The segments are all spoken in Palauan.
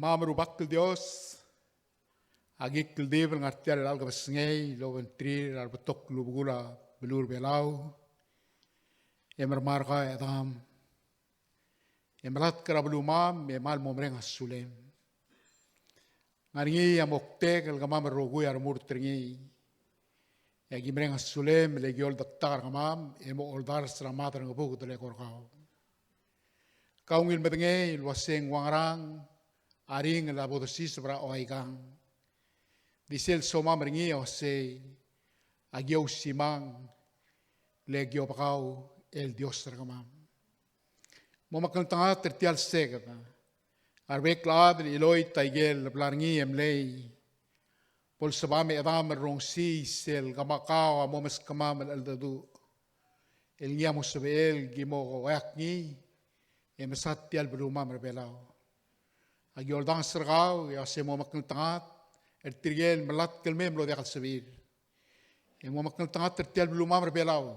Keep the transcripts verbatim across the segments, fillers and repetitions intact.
A Rubak el Dios, a ki kldibel ngar tia el kebesengei el obengterir a rebetok el ubekul a beluu er a Belau, e mermang er kau e Chedam, e melatk er a belumam e kmal mo mereng a sulem. Ngar er ngii a moktek el kemam el rokui a remurt er ngii, e aki mereng a sulem el ki oldektak er kemam e mo oldars er a Mad er a Ngebuked el eko er kau. Kau ungil medengei el uasei ng ua ngerang a ringel a bo dosiseb er a oaikang. Di sel somam er ngii a uasei aki ousimang le ki obekau el Dios er kemam. Mo mekngeltengat er tia el seked a rebek el chad el chiloit a ikel bla er ngii e mlei. Bo lsebam e Chedam el rongesii sel kemakau a mo meskemam el cheldecheduch el ngii a mo sebechel ki mo oeak ngii e mesa tia el belumam er a Belau. Aki oldanges er kau e uasei mo mekngeltengat er tirke el melatk el mei me mlo diak el sebechir. E mo mekngeltengat er tia el belumam er a Belau.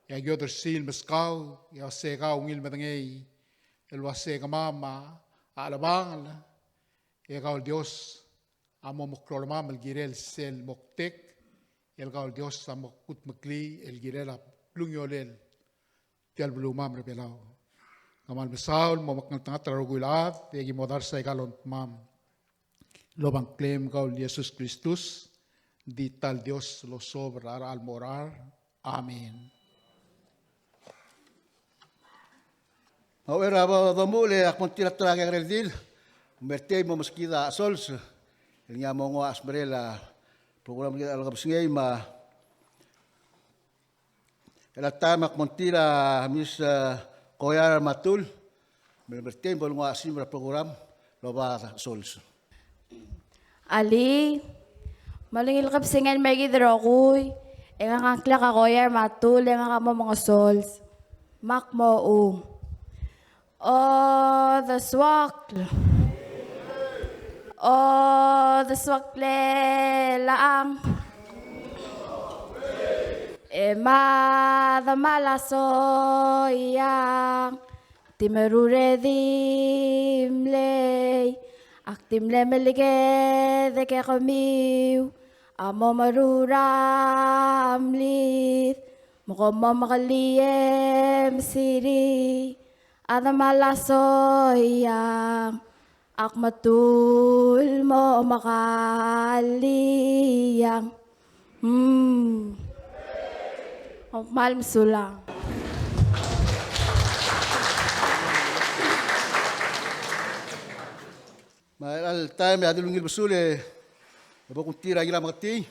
E aki odersii el meskau e uasei kau ungil medengei el uasei kemam a chelebangel, e kau el Dios a mo meklolemam el kirel sel moktek, el kau el Dios a mo kudmeklii el kirel a klungiolel tia el belumam er a Belau. Kmal mesaul, mo mekngeltengat er a rokui el chad, e aki mo dars aika el ongtemam. El oba ngklem kau el Jesus Kristus, di ta el Dios el osob er a rechad el mo er a rechad. Amen. Me a uchei er a bo domuchel e ak mo ngtil a ta er a kekerei el redil, me er tia e mo meskid a Sols el ngii a mo nguu a chesmerel a program er kid er a kebesengei me a chelecha el taem ak mo ngtil a Miss, eh, Koyar Matul, me le mer tiang bo lenguu a chesimer a program el oba Sols. Alii, me a ungil kebesengei el mei er kid el rokui, e ngak a ngklek a Koyar Matul, e ngak a mo mengesols. Me ak mo ung. Odesuakl. Odesuakl e lechang. E mad me a soiang. Di meruul e di mlei. Ak di mle meleked e kemiu a mo meruul a mlid. Me kom mo mekelii e mesirii a demal a soiang, ak metuul mo mekaliang. Hmm. Kom kmal mesulang. Me a chelecha el taem e a di ungil besul e bo kungtii er a Ngirameketii.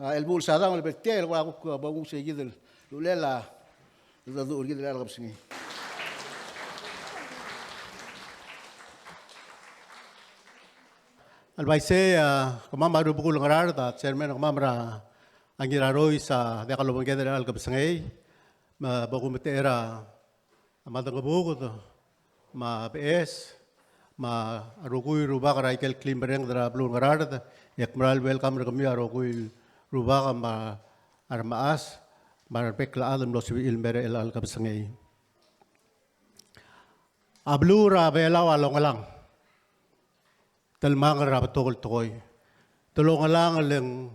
A, el buchel Sadang el ber tiang el kora kuk bo nguu sei kid el uchelel a cheldecheduch er kid er chelecha el kebesengei. A le uaisei, a, kemam a rubekul Ngaraard, a chairman er kemam er a Ngirarois a diak lobengked er chelecha el kebesengei, me bo kumetechei er a a Mad er a Ngebuked, me a Beches, me a rokui el rubak er a ikel klim merengd er a beluu er a Ngaraard, e ak meral welcome er kemiu a rokui el rubak me a remechas, me a rebek el chad el mlo sebechir el mei er chelecha el kebesengei. A beluu er a Belau a longelang. Telemangel er a betok el tekoi. Te longelang el ng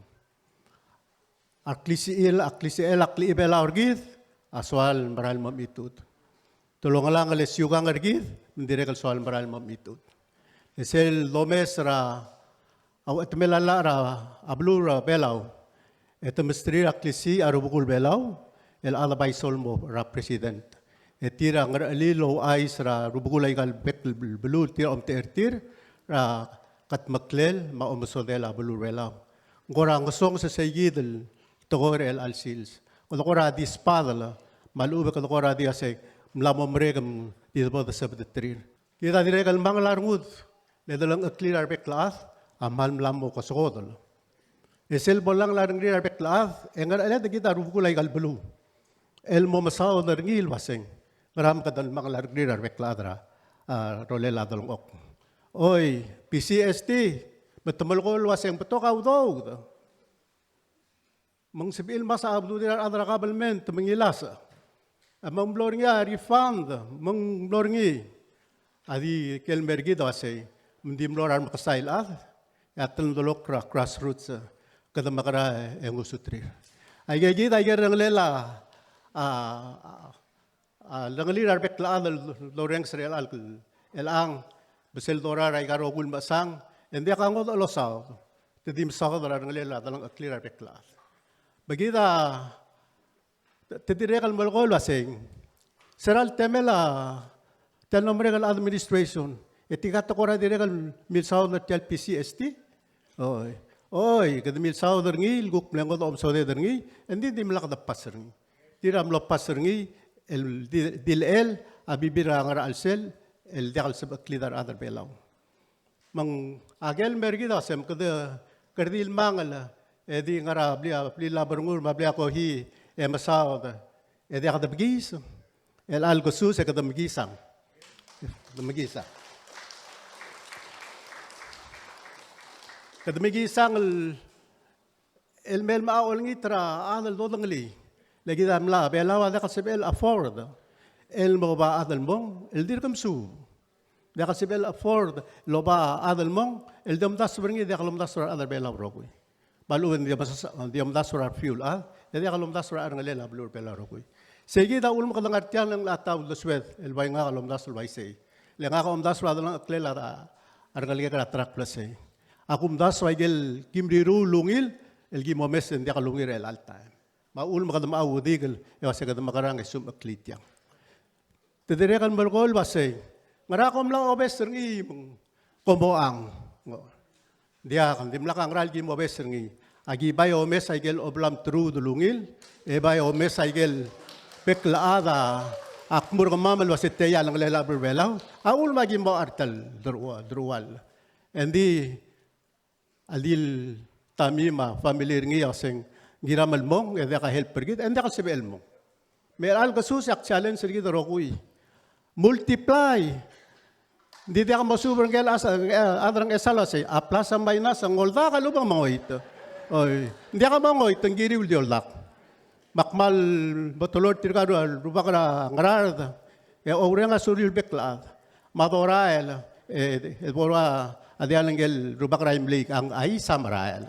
a klisichel, a klisichel a klechibelau er kid a soal el merael mo mechitechut. Te longelang el siukang er kid me ng dirrek el soal el merael mo mechitechut. E sel domes er a uchetemel a llach er a beluu er a Belau, e te mesterir a klisiich a rubekul Belau el chad a bai sel mo er a president. E tir a ngerechelil el ouchais er a rubekul aika el bek el beluu el tir a omtechei er tir er a kedmeklel me a omesodel a beluu er a Belau. Ng kora ngesonges sei kid el tekoi er chelecha el sils. Kede kora di sbadel me a lechub e kede kora di uasei ng mla mo merek me di debo desebedeterir. Kid a dirrek el mangel a rengud le delengcheklir a rebek el chad a kmal mla mo kesekodel. E sel bo lengcheklir a rebek el chad e ngerecheled kid a rubekul aika el beluu el mo mesaod er ngii el uaseng ngera me kede mangel a rengrir a rebek el chad er a, a, rolel a delengchokl. Oi, PCST, me te melekoi el uaseng betok a udoud. Me ng sebechir el mesa a ududir a rechad er a government me ng ngilasech. Me ng mlo er ngii a refund, me ng mlo er ngii. a di kel mer kid a uasei, me ng di mlo er a remekesai el chad, e a telmedolokl er a grassroots, e kede mekera e ngusukl er tir. Aike kid, aike el rengelel a, a, a, a, rengelir a rebek el chad el dorenges er chelecha el, chelechang, me sel dorael er aika el rokui el mechesang, e ng diak a ngodech el osaod, te di mesaod er a rengelel a delengcheklir a rebek el chad. Me kid a Te, te dirrek el melekoi el uasei, se er a le temel a, tia el mlo merek el administration, e tirka te kora dirrek el milsaod er tia el P C S T. Oi, oi, kede milsaod er ngii, el kuk mle ngodech a omesodel er ngii, e ng di dimlak de pass er ngii. Tir a mlo pass er ngii, el di, di lechel a bebil er a ngar er a chelsel, el diak el sebecheklir a rechad er a Belau. Me ng a kel mer kid a uasei me kede, kede di el mangel, e di ngar er a blil a, blil a Berengur, me a blil a Kohi, e mesaod, e diak de bekiis, el chelecha el kesus e kede mekiis a. Kede mekiis a. Kede mekiis a el el mei el mla olengit er a chad el dodengelii. Le kid a mla, Belau a diak el sebechel afford el mo oba a chad el mong el dirk mesuub. Diak el sebechel afford el oba a chad el mong el di omdasu er ngii, diak el omdasu er a rechad er a Belau el rokui. Me a lechub e ng di omdasu, di omdasu er a refiu el chad, e diak el omdasu er a rengelel a beluu er a Belau el rokui. Sei kid a uchul me kede ngar tiang, ng locha ta uldesued el bai ngak el omdasu el uaisei. Le ngak a omdasu er a delengcheklel a rengelekek er a track el uasei. Ak omdasu a ikel kim riruul el ungil el kim omes e ng diak lungil er chelecha el taem. Me a uchul me kede mo ouedikel e uasei kede mekerang e sumcheklii tiang. Te dirrek el melekoi el uasei, ngera kom mla obes er ngii me ng kom ochang? Ng diak, ng dimlak a ngera el kim obes er ngii. Aki bai omes a ikel oblamteruul el ungil, e bai omes a ikel bek el chad a kmo er kemam el uasei tia a lengelel a beluu er a Belau, a uchul me aki mo er tia el deruchall, deruchall. Engdi a di el tamii me a family er ngii a uasei ng kiram el mong, e diak a help er kid, e ng diak el sebechel el mong. Me chelecha el kesus e ak challenge er kid el rokui. Multiply. Ng di diak mosuub er ngike el chad er a Ngchesar el uasei, a plus a minus, ng oldak a lechub e ng mengoit. Oi, ng diak mongoit, ng kiriu el di oldak. Me ak kmal mo teloi er tirka el rubak er a Ngaraard, e oureng a sulir el bek el chad. Me a dorael, e, e bo er a diall ngike el rubak er a Imeliik, a chais a merael.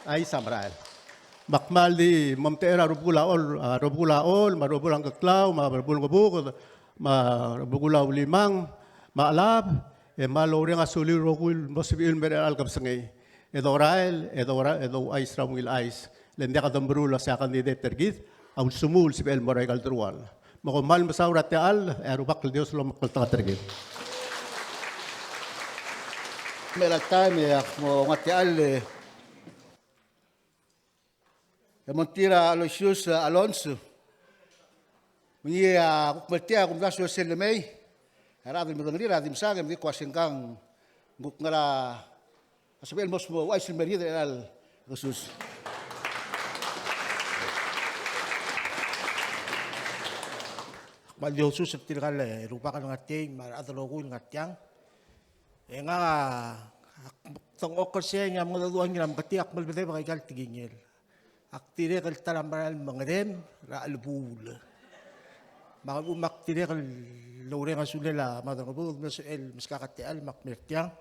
Chais a merael. Me ak kmal di mo omtechei er a rubekul a Chol, a rubekul a Chol, me a rubekul a Ngkeklau, me a rubekul a Ngebuked, me a rubekul a Ulimang, me a Chelab, e kmal oureng a sulir el rokui el mo sebechiu el mei er chelecha el kebesengei. E dorael, e dorael, e douchais er a ungil chais. Le ng diak de meruul a sei a candidate er kid a ulsemuul el sebechel el mo er aika el deruchall. Me kom kmal mesaul er a techall, e a Rubak el Dios a lomekngeltengat er kid. Me er a taem e ak mo nguu a techall, e, e mo er tir a Aloysius Alonso. Me ngii a kuk mei er tia, a kumdasu e sel lemei. A rechad el medengelii, a rechad el mesang, e me di kuk ua sengkang, ng kuk ngar er a sebechel el mo smoke, uaisei el mer kid er chelecha el kesus. Ak kmal di ousus er tirka el rubak el ngar tiang, me a rechad el rokui el ngar tiang. E ngak a, ak dengchokl er sei e ng mengedecheduch a Ngirameketii, ak melebedebek aika el tekingel. Ak dirrek el ta er a merael el mengerem er a chelebuul. Me a lechub me ak dirrek el oureng a sulel a Madrangebuked el mlo sebechel el meskak a techall me ak mei er tiang.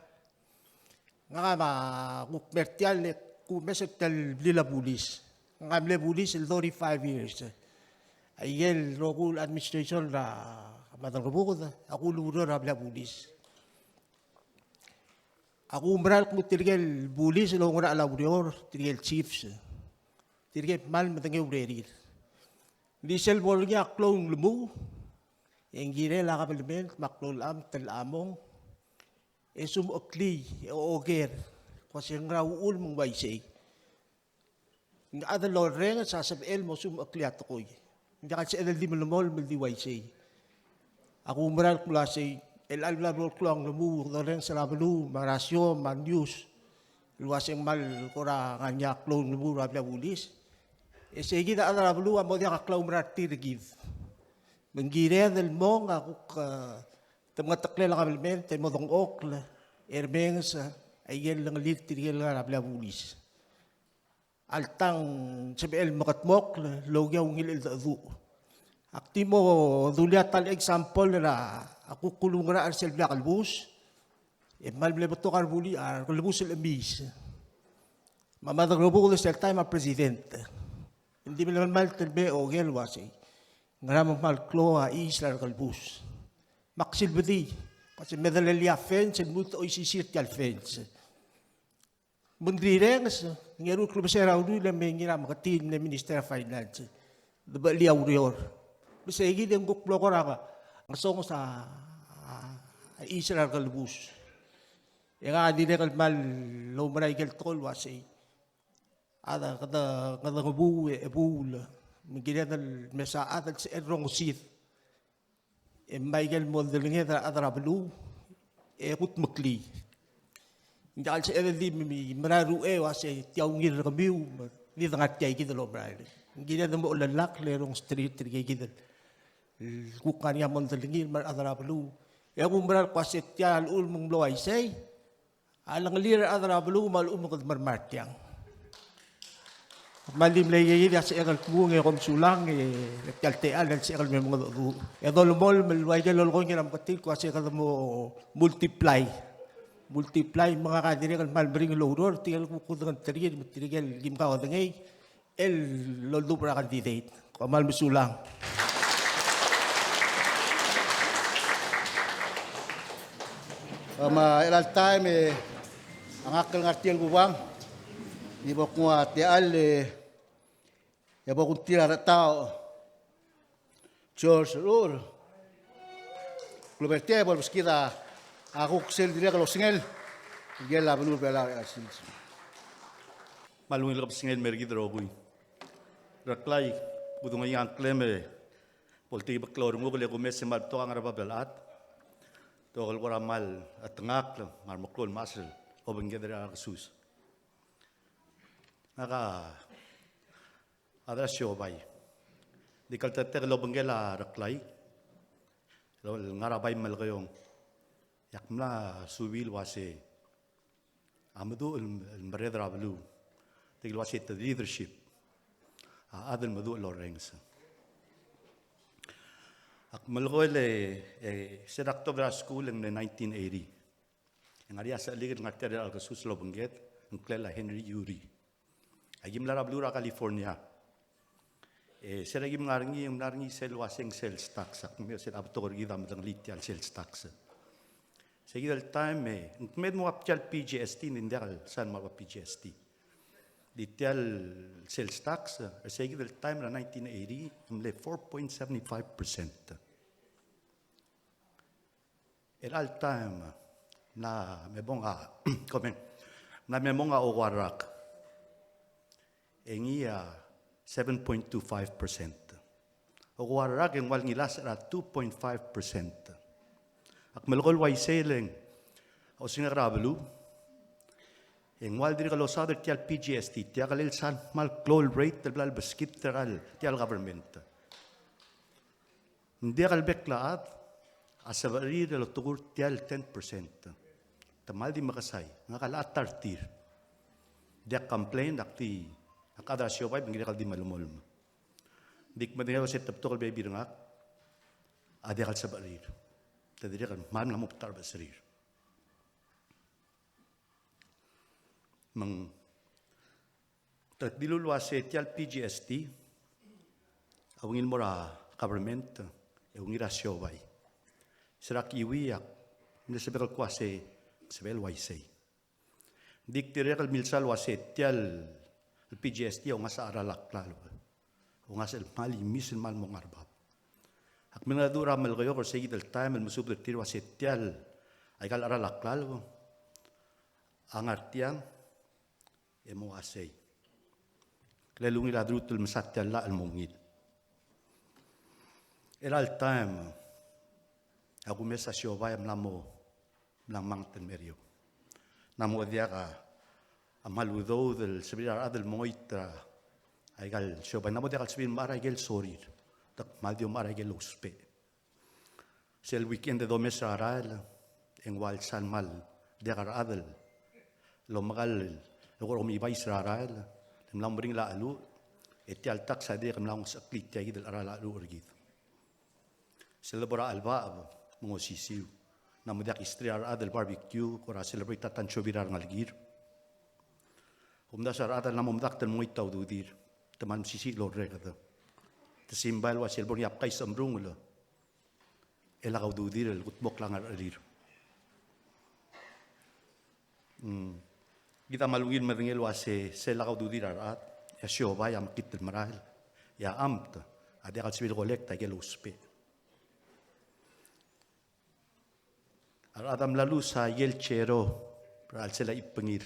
Ngak a me kuk mei er tiang e kumes er tia el blil a bulis. Ngak a mle bulis el thirty-five years. Aike el rokui el administration er a Madrangebuked, a kuureor er a blil a bulis. A kumerang el kmo tirke el bulis el oungerachel a ureor, tirke el chiefs, tirke el kmal medengei a urerir. Ng di sel bo er ngii a klou el nglemuu, e ng kirel a kabelment me a klou el amt el mong, e smecheklii, e oker, kmo se ng ngera uchul me ng uaisei. Ng chad el orrenges a sebechel el mo smecheklii a tekoi. Ng diak el sebeched el di melemolem el di uaisei. A kumerang el kmo uasei, el chelecha el bla bo el klou a nglemuu, kede orrenges er a beluu, me a rasio, me a news, el uasei ng kmal kora ngar ngii a klou el nglemuu er a blil a bulis. E sei kid a chad er a beluu a mo diak a klaumerang er tir er kid. Me ng kired el mong a kuk, e, te mengeteklel a kabelment, e mo dengchokl, e remenges, e, aike el lengelir tirke el ngar er a blil a bulis. Alta ng sebechel el mekedmokl el okiu a ungil cheldecheduch. Ak di mo dulii a ta el example er a kuk kulungerachel er sel blil a kelebus, e kmal mle betok a rebulis, a rekelebus el chemiis. Me a mad er a rubekul er sel taem a president. Ng di mle melemalt el mei a oker el uasei, ngera me kmal klou a chiis er a rekelebus. Me ak silbedii, uasei me delelii a fence, el lmuut el oisisii er tia el fence. Me ng dirrenges, ng eru el klebesei er a uriul e me ngii er a Meketii el mle Minister er a Finance, debechelii a ureor. Me sei kid e ng kuk mlo kora ngesonges a, a, a chiis er a rekelebus. E ngak a dirrek el kmal oumera ikel tekoi el uasei, a de, kede, kede ngebuu e chebuul. Me ng kired el mesa a chad el sebechel el rongesid. E me aike el mo delenged er a rechad er a beluu, e kudmeklii. Ng diak el sebeched el di merael er uchei el uasei tia ungil er kemiu, me di dengar tia kid el omerael. Ng kired el mo chelellakl e rongesterrir tirke kid el kuk ngar er ngii a mo delengir me a rechad er a beluu. E kumerang el kmo uasei tia el uchul me ng mlo uaisei, a lengelir a rechad er a beluu me a lechub e kede mermang er tiang. Me ng di mle ikakid e a sebechek el kmung e kom sulang e tia el techall a sebechek el me mengedecheduch. E dolemolem el ua ikel lolekoi er a Meketii el kmo uasei kede mo multiply. Multiply me ngak a dirrek el kmal meringel el oureor er tirke el kuk kudengei er tir me tirke el kim kaudengei el oldubech er a candidate. Kom kmal mesulang. Me a chelecha el taem e a ngak el ngar tia el kubang, di bo knguu a techall e bo kungtil a Rechetaoch George Rechucher. Klou er tia e bo lebeskid a kuk sel dirrek el osengel er a beluu er a Belau er a chelecha el sils. Me a ungil kebesengei el mer kid el rokui. Reklai, kudengei a ngklem e bo ltibek el orrenges e kumes e kmal betok a ngar er a bab el chad. Betok el kora kmal chetengakl me a remeklou el mechas el obengked er a kesus. Ngak a chad er a siobai. Di klteketek el obengkel a Reklai el ngar er a bai Melekeok. E ak mla subii el uasei a meduch el, el merreder er a beluu, tirke el uasei te leadership, a chad el meduch el orrenges. Ak melekoi el, e, se er a ktuobed er a skuul e ng mle nineteen eighty. E ng ngar er ngii a sechelik el ngar tia er a kesus el obengked, ngklel a Henry Eyring. Aki mla er a beluu er a California. E se er a kim ngar er ngii, ng mla er ngii sel uaseng sales tax, ak mle se er a betok er kid a medengelii tia el sales tax. Se kid el taem e ng kmeed mo ua tia el P G S T, ng di ng diak el sal mo ua P G S T. Di tia el sales tax, e se kid el taem er a nineteen eighty, ng mle four point seventy five percent. Er a chelecha el taem, ng mla me mong a, komeng, ng mla me mong a okeuang el rak. E ngii a seven point two five percent. Okeuang el rak e ng ua el ngilasech er a two point five percent. Ak melekoi el uaisei e le ng osengek er a beluu e ng ua el dirk losaod er tia el P G S T, tia kid el sal kmal klou el rate el bla lebeskid er tia el government. Ng diak el bek el chad a sebechir el otekur tia el ten percent. Te kmal di mekesai, ngak a locha ta er tir. Diak complain, ak di, ak a chad er a siobai, me ng dirrek el di melemolem. Ng di kmedengei el uasei te betok el bebil er ngak a diak el sebechir. Te dirrek el kmal mla mo ta er a becherir. Me ng Te dilu el uasei tia el P G S T a ungil mo er a government e ungil er a siobai. Se er a kiuii ak mle sebechek el kmo uasei, sebechel uaisei. Ng di dirrek el milsa el uasei tia el P G S T a oungasech a cheral a klalo. Oungasech el kmal imis el kmal mo ngar er a bab. Ak mengedecheduch er a Melekeok er se kid el taem el mesubed er tir el uasei tia el, aika el cheral a klalo a ngar tiang e mo uasei. Kmal ungil a derutel el mesa tia el llach el mo ungil. Er a chelecha el taem a kumes a siobai a mla mo, mla manget el mei er eou. Ng mo diak a kmal udoud el sebechir a rechad el mengoit er aika el siobai. Ng mo diak el sebechir el mechar aike el sorir. Te kmal di omechar aike el ousbech. Sel weekend e domes er a rael e ng ua el sal kmal diak a rechad el omekall el kuk omibais er a rael, e ng mla mo meringel a cheluch, e tia el tax a dirk mla mo secheklii tia kid el cheral a cheluch er kid. Sel lebo er a chelebacheb me ng osisiu. Ng mo diak history er a rechad el barbecue, kora celebrate a tanchobi er a rengelekir. Kumdasu a rechad el ng mo medakt el mengoit a ududir. Te kmal mesisiich el orreked. Te simbai el ua sel bo er ngii a bkais el mrungel, e lak a ududir el kudmokl a ngerchelir. Mm. Kid a kmal ungil medengei el ua se, sel lak a ududir a rechad, e a siobai a mekngit el merael, e a amt a diak el sebechir el collect a ikel ousbech. A rechad a mla lus a ikel txero er a chelsel a chibengir.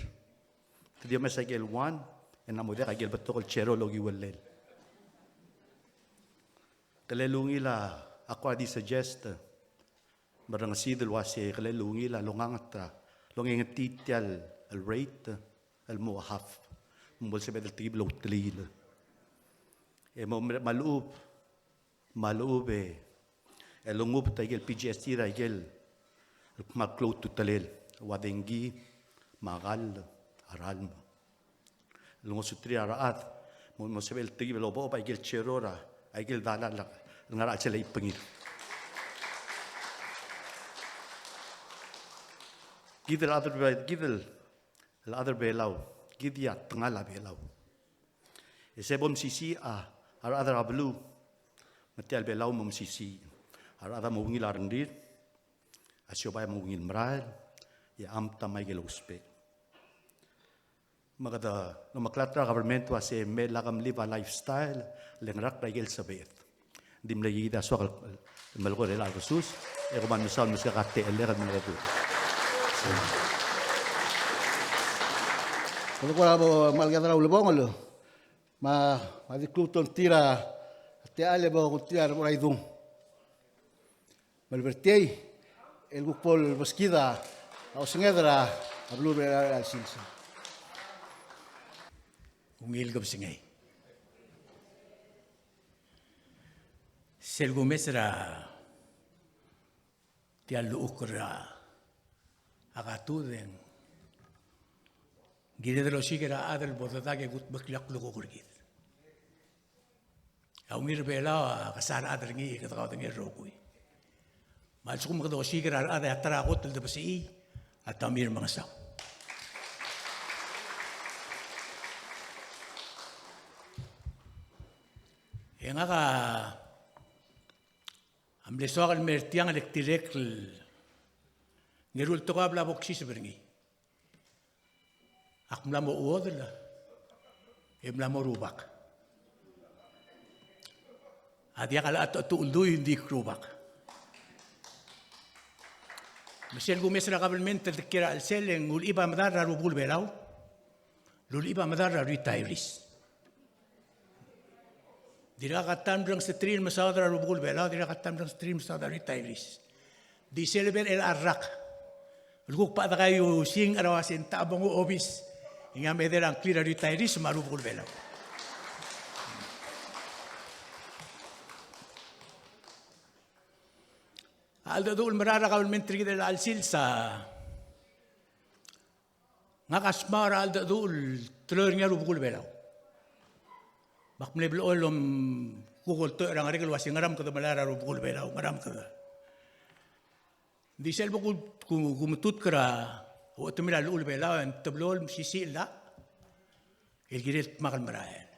Te di omes a ikel one, e ng mo diak a ikel betok el txero el okiu el llel. Kele ungil a, ak kora di suggest, me a rengesiid el ua se kele ungil a longanget a, longengetii tia el rate el mo half. Me bo lsebeched el tekib el outliil. E mo, me a lechub, me a lechub e, e lengubet a ikel P G S T er a ikel, el kmal klou a ultutelel, ua dengki, me a kall, a ralm. El ngosuterir a rechad, mo, mo sebechel el tekib el obochob a ikel txero er a, a ikel dalal el ngar er a chelsel a chibengir. Kid el chad er Be-, kid el, el chad er Belau, kid a tengal a Belau. E se bo mesisiich a, a rechad er a beluu, me tia el Belau mo mesisiich. A rechad a mo ungil a rengrir, a siobai a mo ungil merael, e a amt a mo ikel ousbech. Me kede omeklatk er a government el ua se me lak mlive a lifestyle el ngerakl er a ikel sebeched. Ng di mle kid a soak el melekoi er chelecha el kesus, e kom kmal mesaul el meskak a techellek el melekoi. Kede kora bo kmal kede er a ulebongel, me a, me a di klou el tir a techall e bo kuk tir a rebo er a idung. Me le ber tiei, el kuk bo lebeskid a osenged er a beluu er a chelecha el sils. Ungil kebesengei. Sel kumes er a tia el llechukl er a katud e ng kired el osiik er a chad el bo dedak e kudmeklii a klukuk er kid. A ungil er Belau a kesai a rechad er ngii e kede kaudengei el rokui. Me a lsekum kede osiik er a rechad e a ta er a kot el debesechii a Tommy Remengesau. E ngak a mle soak el mer tiang el dirrek el ngeru el tekoi a bla bo ksiseb er ngii. Ak mla mo chuodel e mla mo rubak. A diak a lecha techetuchelduiu e ng di rubak. Me sel kumes er a kabelment el de kiei er a chelsel e ng ulechib a medal er a rubekul Belau, lulechib a medal er a retirees. Dirkak a ta el mrengesterir el mesaod er a rubekul Belau, dirkak a ta el mrengesterir el mesaod er a retirees. Di sel lebo er chelecha el rak el kuk bechedek a iusing er a ua se ng techa bo nguu a obis, e ngii a medal a ngklir a retirees me a rubekul Belau. A cheldecheduch el merael er a kabelment er kid er chelecha el sils a Ngak a smau er a cheldecheduch el teloi er ngii a rubekul Belau. Me ak mle blechoel el omkuk oltoich er a ngerek el ua se ngera me kede melai er a rubekul Belau, ngera me kede. Ng di sel bo ku, ku, kumetutk er a ochetemir a llechul Belau e ng teblo el mesisiich el llach el kirel el dmak el merael.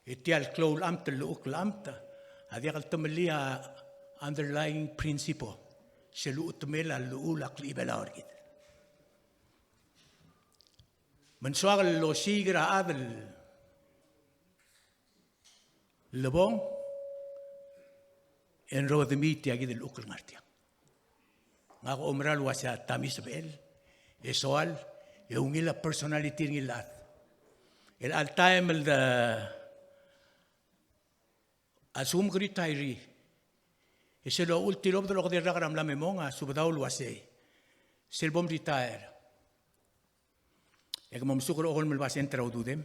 E tia el klou el amt el llechukl el amt a diak el temellii a underlying principle sel uchetemel a llechul a klechibelau er kid. Me ng soak el osiik er a chad el lebong e ng rodemii tia kid el llechukl el ngar tiang. Ngak a oumera el ua se a Tommy Sebechel, e soal, e ungil a personality er ngii el chad. El chelecha el taem el de, a lsekum ke retiree, e sel uchul tilobed el okedei el rak er a mla me mong a subedau el ua se, sel bom retire, e ke momsuk er a okolem el basent er a ududem.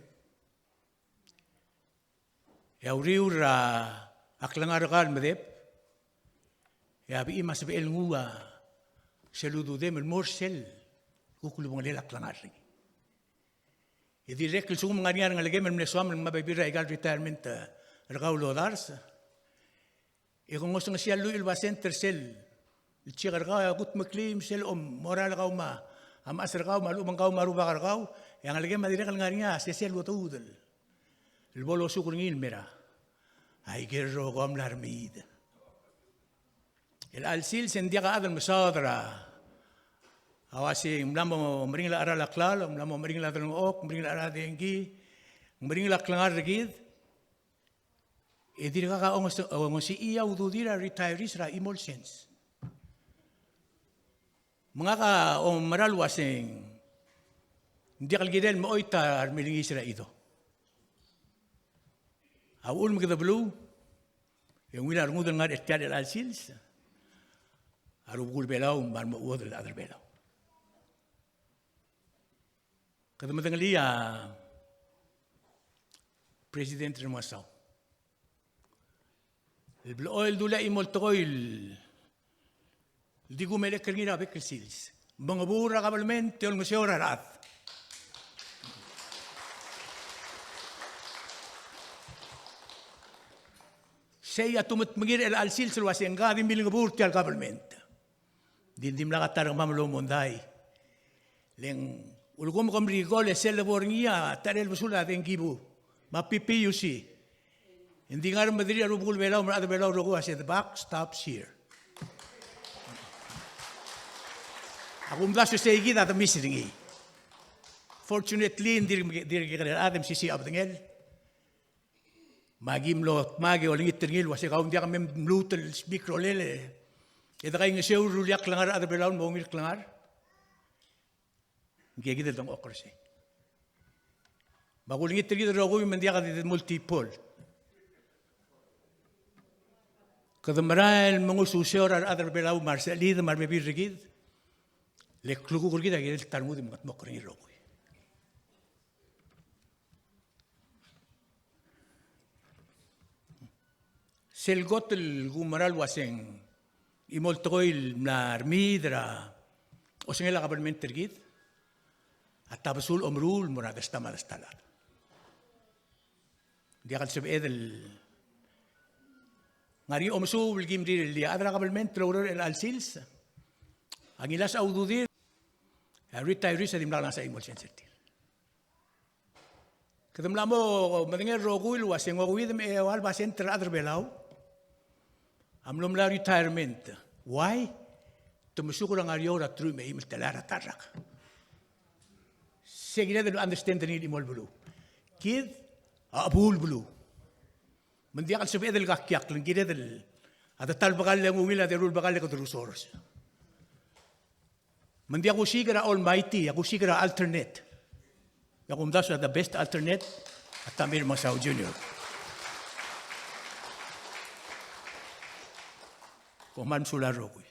E a uriul er a klengar er kau el medeb, e a bechim a sebechel nguu a sel ududem el mo er sel kuk lubengelel a klengar er ngii. E dirrek el lsekum ng ngar er ngii a rengelekem el mle soam el ngmai a bebil er aika el retirement er kau el odars, e ke ngosengesii a lluich el basent er sel chiik er kau, e a kudmeklii me sel omorael er kau me a mechas er kau me a lechub e ng kau me a rubak er kau, e a ngelekem a dirrek el ngar er ngii a sesei el uoud el bo losuk er ngii el mera, aike el rokui a mla remiid. El chelecha el sils e ng diak a chad el mesaod er a, a uasei ng mla mo meringel a cheral a klalo, ng mla mo meringel a delengchokl, meringel a cheral a dengki, meringel a klengar er kid, e dirkak a onges-, ongesechii a ududir a retirees er a chimo el sens. Me ngak a oumera el uasei ng diak el kirel el mechoit a remelengiis er a chido. A uchul me kede beluu, e ungil a rengud el ngar er tia el chelecha el sils, a rubekul Belau me a remechuodel el chad er Belau. Kede medengelii a President Remengesau el blechoel el dulii a chimo el tekoi el di kumelekl er ngii er a bek el sils. Mengebur er a kabelment e olengeseu er a rechad. Sei a tumetmengir er chelecha el sils el uasei ngka a di milengebur er tia el kabelment. Di, dimlak a ta er kemam el omondai. Le ng ulekum kom recall e sel lebo er ngii a ta er a elebesul a dengkibu me a PPUC. Ng di ngar er a mederir a rubekul Belau me a rechad er a Belau el rokui a se, "The buck stops here." A kumdasu e sei kid a demis er ngii. Fortunately, ng dirk, dirk kekerei a rechad e mesisiich a bedengel. Me aki mlo dmak e olengit er ngii el uasei kau ng diak mem lmuut el speak er a rolel e de kaingeseu el rullii a klengar er a rechad er a Belau el mo ungil klengar. Ng kiei kid el dengchokl er sei. Me a kulengit er kid el rokui me ng diak di multiple. Kede merael el mengususeu er a rechad er a Belau me a resechelid me a rebebil er kid. Le klukuk er kid a kirel el ta rengud e mengetmokl er ngii el rokui. Sel kot el kumerang el uaseng chimo el tekoi el mla remiid er a osengel a kabelment er kid a tabesul omeruul el mo er a desta me a desta el chad. Ng diak el sebeched el ngar er ngii a omesuub el kim rirellii a chad er a kabelment el oureor er chelecha el sils a ngilasech a ududir, a retirees a dimlak lengasech a chimo el sens er tir. Kede mla mo medengei el rokui el uaseng okeuid me a eua el basent er a rechad er a Belau a mlo melai a retirement. Why? Te mesuk er a ngar er eou er a teruich me a eim el telael er a ta el rak. Se kired el understand er ngii el chimo el beluu. Kid a chebuul beluu. Me ng diak el sebeched el kakiakl, ng kired el a de ta el bekall e ng ungil a de eru el bekall e kede resource. Me ng diak kusiik er a almighty, a kusiik er a alternate. E a kumdasu a the best alternate a Tommy Remengesau Junior. Kom kmal mesulang el rokui.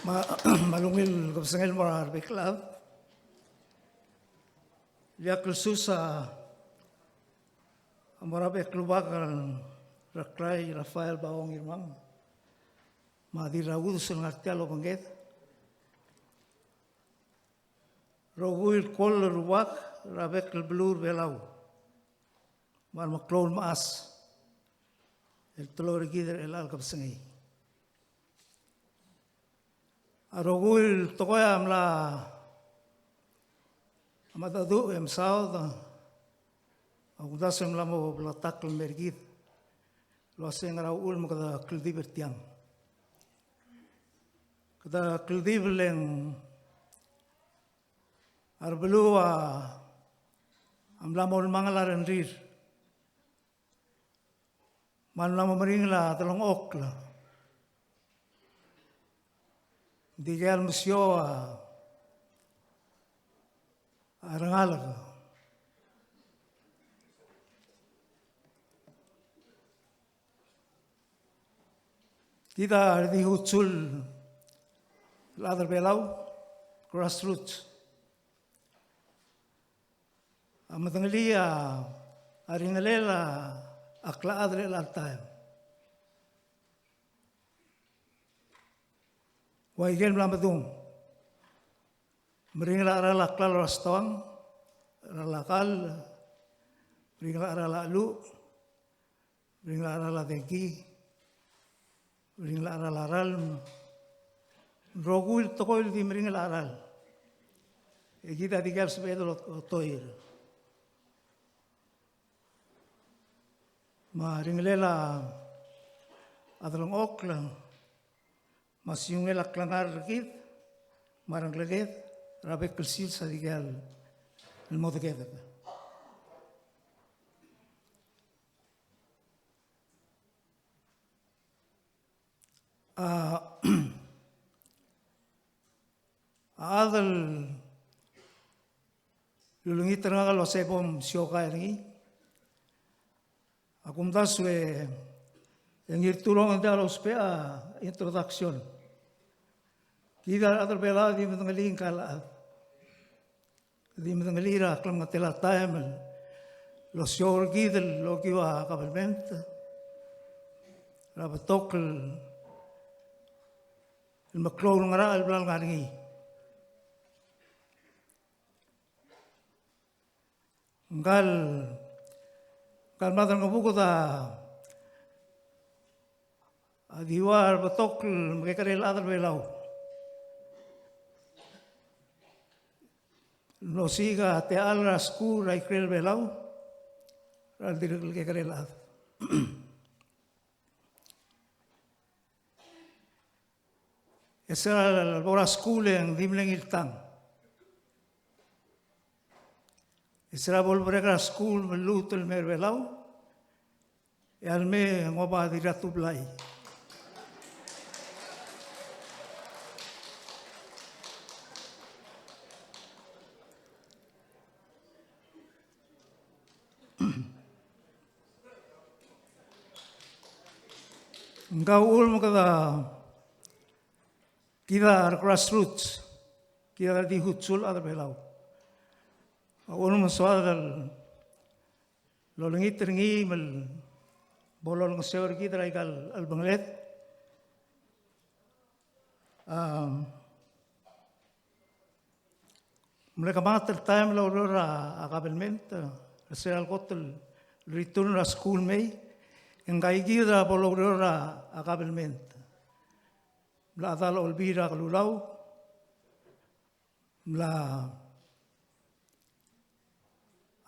Me a, me a ungil kebesengei el mo er a rebek el chad. Diak el sus a mo er a bek el rubak el Reklai Raphael Bao Ngirmang me a Dirraudus el ngar tia el obengked. Rokui el kol el rubak er a bek el beluu er a Belau me a remeklou el mechas el teloi er kid er chelecha el kebesengei. A rokui el tekoi a mla, a mla mengedecheduch e mesaod, a kumdasu e mla mo bleketakl el mer kid el uaseng ngera uchul me kede kldibel er tiang. Kede kldibel e ng a rebeluu a mla mo ulemangel a rengrir me a mla mo meringel a delengchokl. Ng dikea el mesiou a rengalek. Kid a redil el chutsul el chad er a Belau, grassroots. A medengelii a ringelel a klechad er chelecha el taem. Ua ikel mla medung. Meringel a cheral a klalo er a stoang, cheral a kall, meringel a cheral a cheluch, meringel a cheral a dengki, meringel a cheral a ralm, rokui el tekoi el di meringel a cheral. E kid a dikea el sebeched el ot-, otoir. Me a ringelel a delengchokl, me a siungel a klengar er kid, me a rengeleked, er a bek el sils a dikea el mo dekedeb. A, a chad el ulengit er ngak el uasei bo msiokai er ngii. A kumdasu e, e Ngirturong e ng diak lousbech a introduction. Kid a rechad er Belau a di medengelii ngka el chad. Di medengelii er a klemengetel a taem el osiou er kid el okiu a kabelment er a betok el meklou el ngerachel el bla lengar er ngii. Ngka el, ngka el Maderangebuked a di ua er a betok el mekekerei el chad er Belau el mlo osiik a techall er a skuul er a ikrel Belau er a dirrek el kekerei el chad. E se er a lebo er a skuul e ng di mle ngii el tang. E se er a bo leberek er a skuul me lluut el mei er Belau, e a lemei e ng oba Dirratublai. Ng kau uchul me kede, kid a re grassroots, kid a di hutsul a chad er Belau. A uchul me ng soad el olengit er ngii me bo lolengeseu er kid er aika el chelbengeled. A, mle kemanget el taem el oureor er a kabelment er sel kot el return er a skuul mei, e ngka kid a bo loureor er a kabelment. Mla chedal a Olbiil er a Kelulau, mla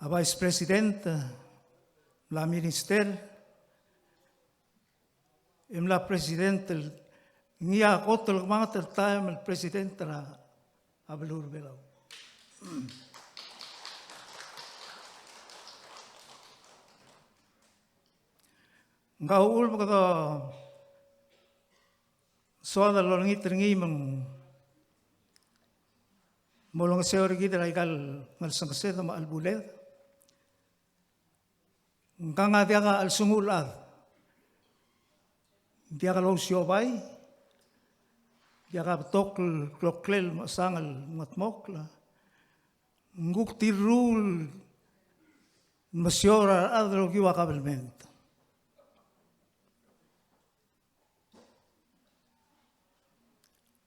a vice president, mla minister, e mla president el ngii a kot el kemanget el taem el president er a beluu er Belau. Ng kau uchul me kede soad el olengit er ngii me ng mo olengeseu er kid er aika el ngelsengesed me a chelbuled. Ngkang a diak a chelsengul chad, diak lousiobai, diak a betok el kloklel el mechesang el mengedmokl. Ng kuk tirruul el mesiou er a rechad el okiu a kabelment.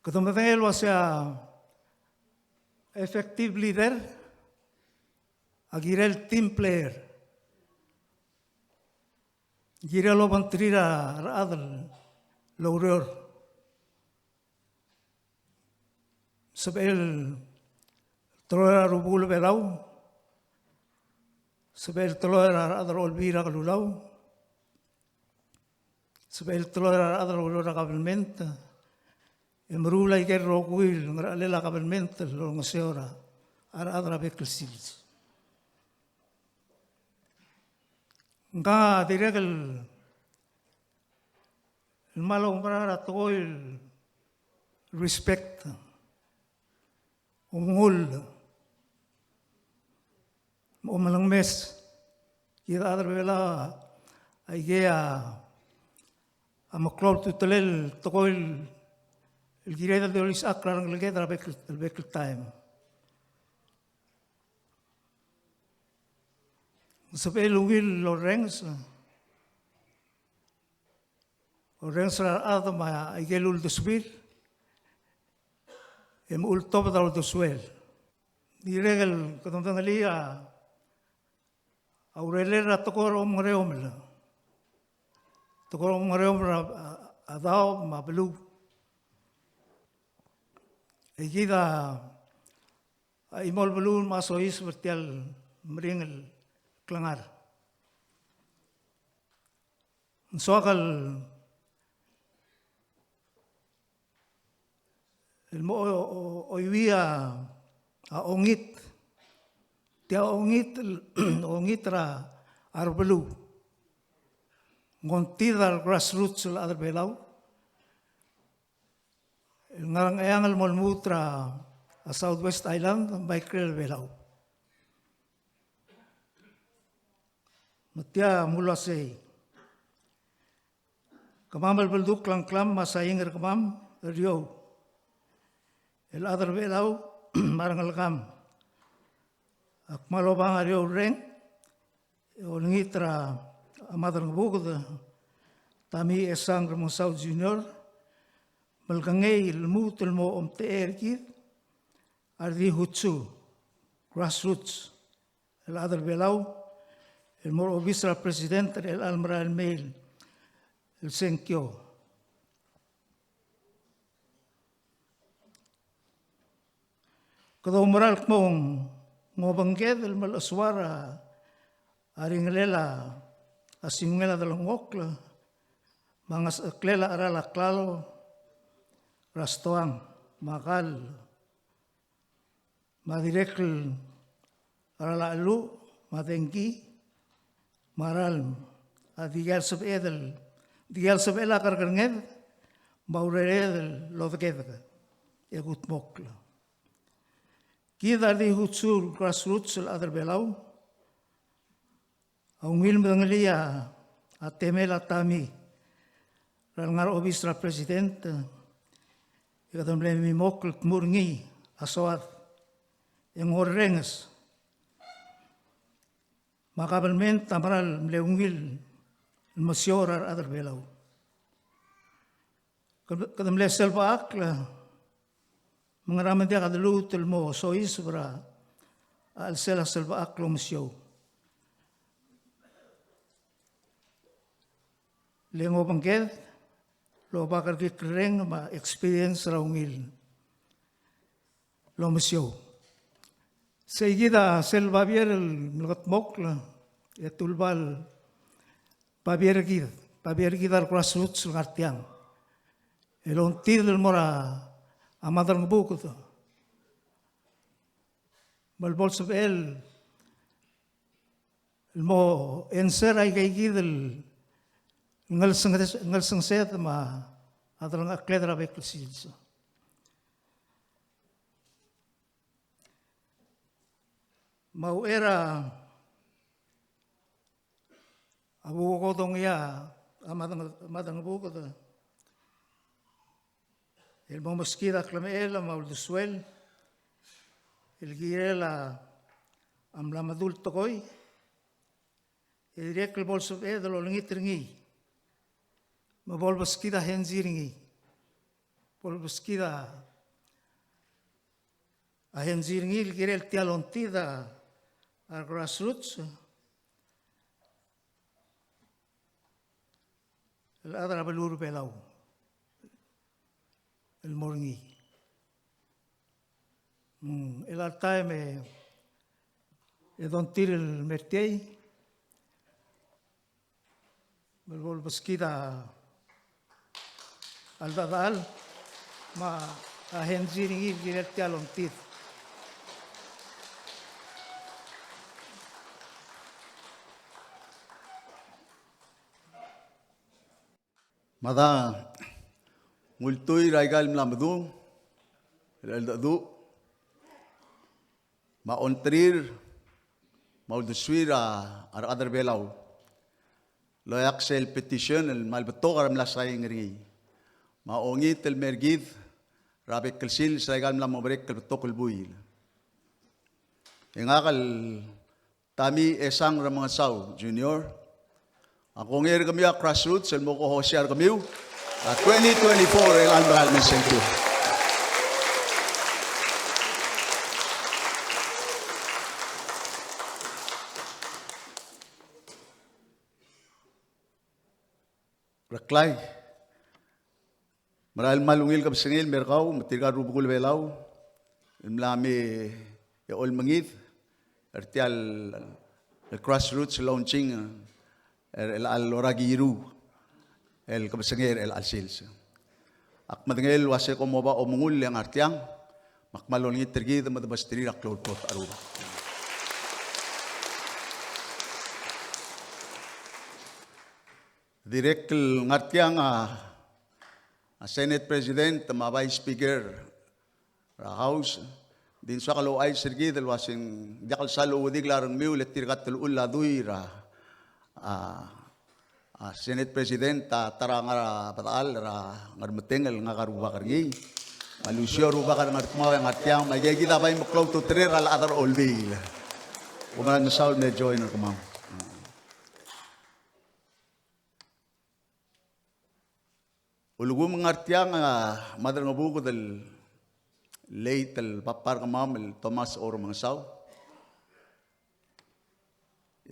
Kede medengei el uasei a effective leader a kirel team player. Kirel obengterir a rechad el oureor. Sebechel el teloi er a rubekul Belau, sebechel el teloi er a rechad er a Olbiil er a Kelulau, sebechel el teloi er a rechad el oureor er a kabelment, e meruul aike el rokui el ngerachelel a kabelment el olengeseu er a rechad er a bek el sils. Ngka a dirrek el mal oumerang er a tekoi el respect, omengull, omelengmes. Kid a chad er Belau a ikei a meklou a ultutelel el tekoi el kired el di olisechakl er a rengeleked er a bek el, bek el taem. Sebechel el ungil el orrenges, orrenges er a rechad me aike el uldesuir, e mochu el tobed a uldesuel. Dirrek el kede medengelii a a urerel er a tekoi er a omengereomel. Tekoi er a omengereomel er a, a, a daob me a beluu. E kid a, a chimo el beluu el mla soiseb er tia el meringel klengar. Ng soak el, el mo o, o, oiuii a, a ongit. Tia ongit, ongit er a, a rebeluu. Ng ongtid a re grassroots el chad er a Belau el ngar er a Ngcheangel el mo lmuut er a, a Southwest Island, me a ikrel a Belau. Me tia mlo uasei. Kemam el beldukl a ngklam me a saing er kemam er eou el chad er a Belau me a rengelekam. Ak kmal obang a eou el reng e olengit er a Madrengebuked Tommy Esang Remengesau Junior, me le kengei el lmuut el mo omtechei er kid a re di hutsu, grassroots, el chad er a Belau, el mo er a obis er a president er chelecha el merael mei el sengkio. Kede oumera el kmo ng obengked el melechesuar a ringelel a singungel a delengchokl, me a ngesecheklel a cheral a klalo er a stoang, me a kall, me a dirrek el cheral a cheluch, me a dengki, me a ralm, a diak el sebeched el, diak el sebechel a kerkerenged, me a urered el odekedek e kudmokl. Kid a re di hutsu el grassroots el chad er a Belau a ungil medengelii a temel a Tommy er a lengar er a obis er a president, e kede mle mimokl el dmu er ngii a soad e ng orrenges. Me a kabelment a mera el mle ungil el mesiou er a rechad er a Belau. Kede, kede mle selbechakl, me ngera me ng diak a deluut el mo soiseb er a chelsel a selbechakl el omesiou. Le ng obengked el oba kerekikl el reng me a experience er a ungil el omesiou. Sei kid a sel babier el mle kldmokl, e te uleba el babier er kid, babier er kid a re grassroots el ngar tiang el ongtid el mo er a Madrengebuked. Me le bo lsebechel el mo answer a ikeikid el ngelsenges-, ngelsengesed me a delengchekled er a bek el sils. Me a uchei er a bo kuodongii a Madreng-, Madrengebuked el mo meskid a klemechel me a uldesuel el kirel a mla medul tekoi, e dirrek el bo lsebeched el olengit er ngii me bo lebeskid a henzi er ngii, bo lebeskid a henzi er ngii el kirel tia el ongtid a grassroots el chad er a beluu er a Belau el mo er ngii. Mm, el all time e, e dongtir el mer tiei, me bo lebeskid a cheldechedechal me a henzi er ngii el kirel tia el ongtid. Me a ng ultuil er aika el mla medung el cheldecheduch me a ongterir me a uldesuir a rechad er a Belau el oeak sel petition el kmal betok a remla saing er ngii. Me a ongit el mer kid er a bek el sils er aika el mla mo merek el betok el buil. E ngak el Tommy Esang Remengesau Junior a kongei er kemiu a Grassroots el mo co-host er kemiu er a twenty twenty-four er a elecha el merael mei el sengkio. Reklai. Merael el kmal ungil kebesengei el mer kau me tirka el rubekul Belau el mla me e olmengid er tia el grassroots launching er chelecha el ora kiru el kebesengei er chelecha el sils. Ak medengei el uase kom oba omengull e ngar tiang, me ak kmal olengit er kid me de besterir a klou el klou a Rubak. Dirrek el ngar tiang a, a Senate President me a Vice Speaker er a House, di ng soak el ouchais er kid el uase ng diak el sal ouedikel a rengmiu le tirka el teluchul a dui er a, a, a Senate President a ta er a ngar er a bedechal er a Ngermetengel, ngak a rubak er ngii. Me a Lucio a rubak er a Ngardmau e ngar tiang, me aika kid a bai meklou a ultutelel er a rechad er a Olbiil. Kom meral mesaul el me join er kemam. Ulekum ngar tiang a Madrengebuked el late el papa er kemam el Thomas Oremengesau.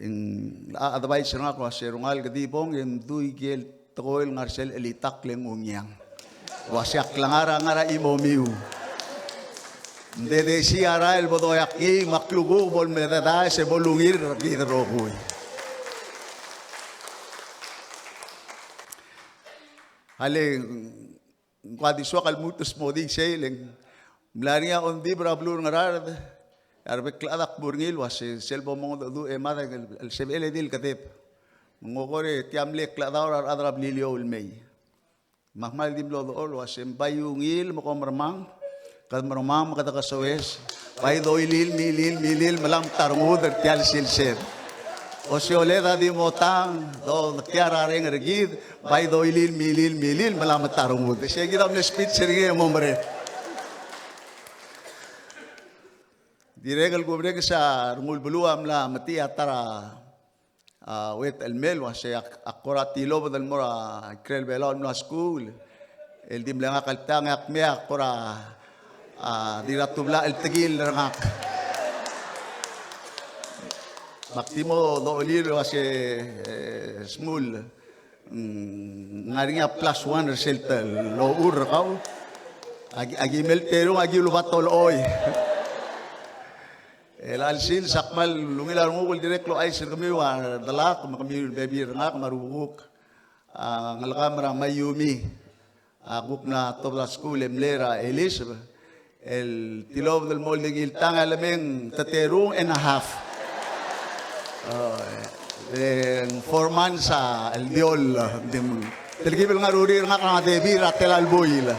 Ng locha advice er ngak el uase, "Rengalek, ke di bong e mdu ikel tekoi el ngar sel chelitakl e ng ungiang." Uase a klengar a ngar er a chimomiu. Ng dedesii a rael el bo doiak ngii, me a klukuk bo lemededaes e bo lungil er kid el rokui. Alii, ng kuk di soak el lmuut el smodii sei, le ng mla er ngii a ongdibel er a beluu er a Ngaraard, e a rebek el chad a kmu er ngii el uase sel bo mongedecheduch e mad el, el sebechel e di el kedeb. Me ng kora tia mle klechedaol er a rechad er a Beliliou el mei. Me ak kmal di mlo dechor el uase, "Ng bai ungil me kom mermang, kede mermang me kede kesoes, bai doilil, milil, milil, melamech a rengud er tia el silsed. Oseoled a di mo tang, do, dekiei a reng er kid, bai doilil, milil, milil, melamech a rengud." Sei kid a mle speech er ngii e mo merek. Dirrek el kumereng, se a rengul beluu a mla metii a ta er a a, uet el mei el uase ak, ak kora tilobed el mo er a ikrel Belau el mlo skuul. El di mle ngak el tang e ak mei e ak kora, a, di er a tubla el tekil er ngak. Me ak di mo dolir el uase, e, smul. Mm, ngar er ngii a plus one er sel ta el ochur er kau. Aki, aki mei el terung, aki ulubat a olechoi. E chelecha el sils ak kmal ungil a renguk el dirrek el ouchais er kemiu a delak me kemiu el bebil er ngak me a rubekuk. A, ngelekam er a Mayumi. A kuk mla tobed a skuul e mle er a Elizabeth. El tilobed el mo oldingel tang e a lemei ng te terung and a half. O, e ng four months a, el diol, di me telkib el ngar er a urerir er ngak er a debil er a tela el buil.